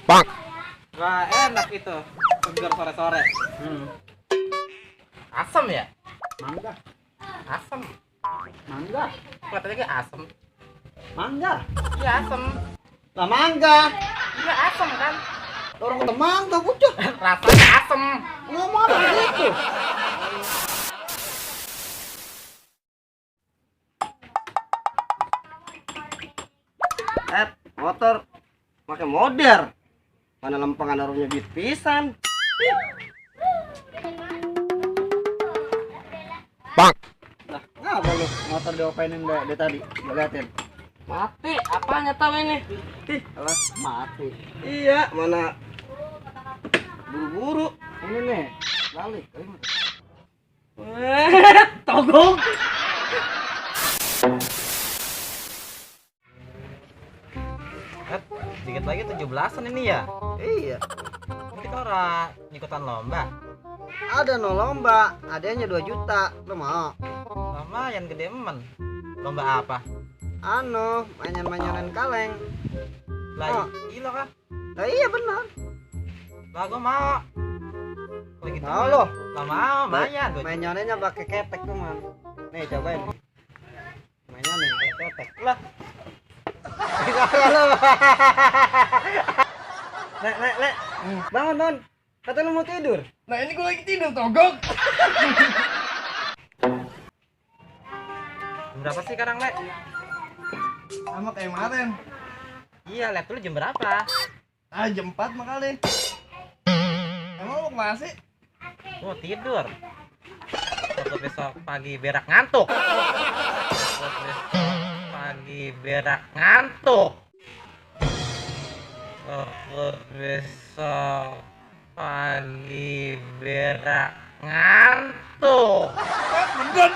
Wah, enak itu. Segar sore-sore. Asam ya? Mangga, Asam. mangga, Katanya kayak asam. mangga. Iya asam. Lah mangga. Iya asam kan? Orang kata mangga bocah. Rasanya asam. Ngomong apa gitu? Motor pakai modern. Mana lempengan arumnya bit pisan. Nah, ngapa lu motor diopainin deh tadi? Gua liatin. Mati, apanya tahu ini? Ih, alah mati. Iya, mana buru-buru. Ini nih, balik. Togong. Dikit lagi 17-an ini ya. Iya, Kita orang ikutan lomba. ada no lomba, adanya 2 juta. Lu mau? Lumayan gede emen. Lomba apa? Anu, mainan-mainan kaleng. Lah, gila kan? Nah, iya benar. Lah gua mau. Kalau gitu Mau mah. lo? Lah mau, lumayan. Mainannya pakai ketek tuh, Man. Nih, cobain. Mainannya pakai ketek. Lah, Le. Bangun, Don. Kata lu mau tidur. nah ini gua lagi tidur togong. Berapa sih sekarang, Le? Sama kayak kemarin. Iya, lihat dulu jam berapa. Jam 4 makanya. Emang lu kemana sih? Gua mau tidur. Takut besok pagi berak ngantuk. Takut besok pagi berak ngantuk. Takut besok pagi berak ngantuk. Bener.